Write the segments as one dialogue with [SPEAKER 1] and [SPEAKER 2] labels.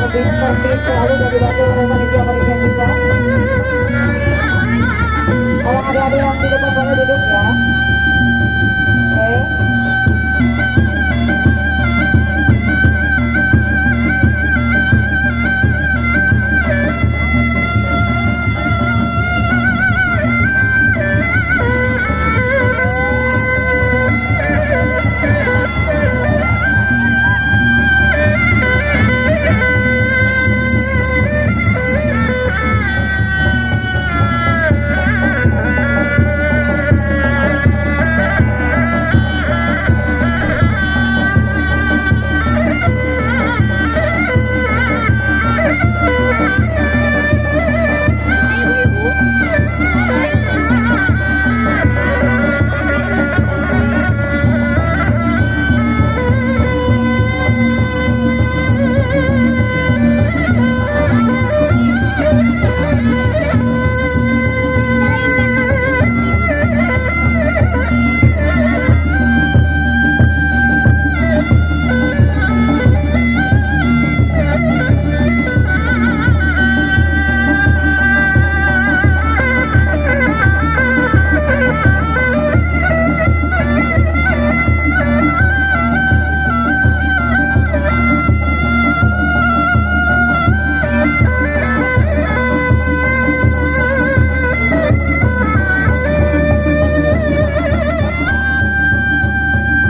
[SPEAKER 1] Tertib, tertib selalu dan dibantu oleh panitia-panitia kita. Tolong adik-adik yang di depan boleh duduk ya. Oke.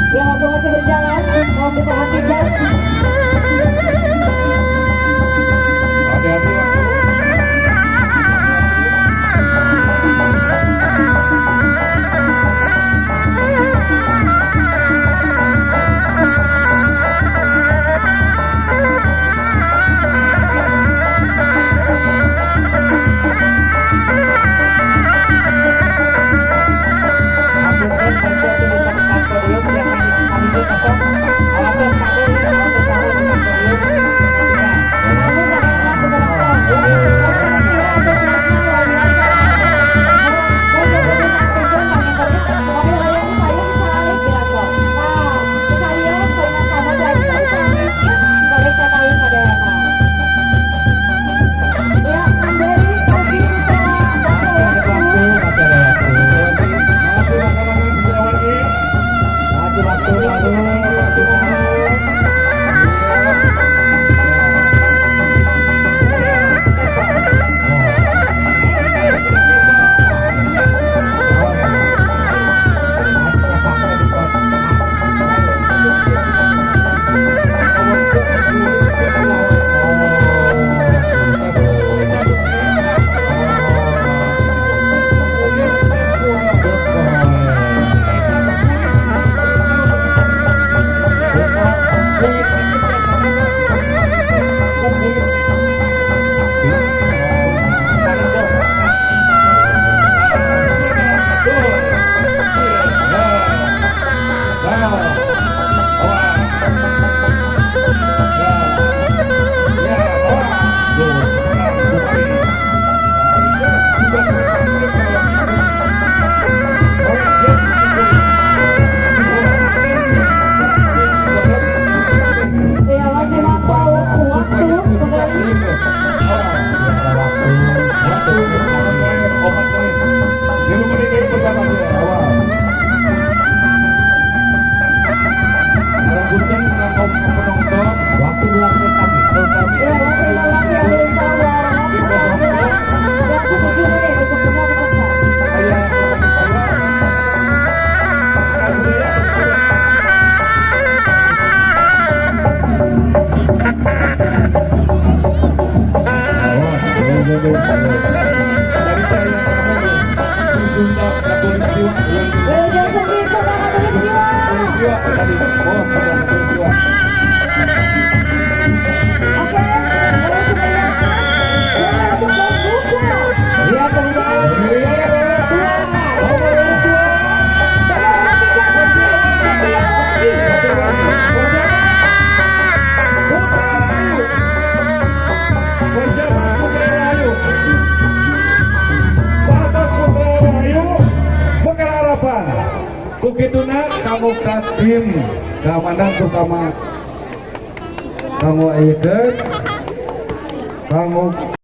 [SPEAKER 1] Ya, waktu masih berjalan, mohon diperhatikan.
[SPEAKER 2] Hati-hati waktu.
[SPEAKER 3] Hapunten panitia ti depan podium biasa di kami kosong. Awatos kabeh, awatos kabeh di depan podium.
[SPEAKER 1] Namun jangan penonton ya. Antusiasnya, antusiasnya luar biasa. Mau jogetin aktifkan panganternya, mobil raya upaya bisa alik biasa. Nah, misalnya supaya kamu lagi tahu cantik, boleh saya tahu sadayana. Ya, Kang Berry masih kita
[SPEAKER 3] Masih ada waktu, masih ada waktu.
[SPEAKER 2] Masih rakaman Setiawati.
[SPEAKER 3] Masih waktu baru.
[SPEAKER 2] Waktu mau.
[SPEAKER 1] Ya, masih mantau waktu kembali.
[SPEAKER 3] Waktu 2 menit lagi.
[SPEAKER 1] Ya, masih informasi yang belum tahu bahwa waktu 7 menit untuk semua peserta. Wilujeng Sumping Sunda Khatulistiwa. Oke, boleh sudah silakan untuk membuka.
[SPEAKER 3] Iya, pembukaan.
[SPEAKER 1] Dua, nomor 3 Setiawati.
[SPEAKER 2] Kukituna kamu ka tim keamanan terutama kamu ayekeun Kanggo.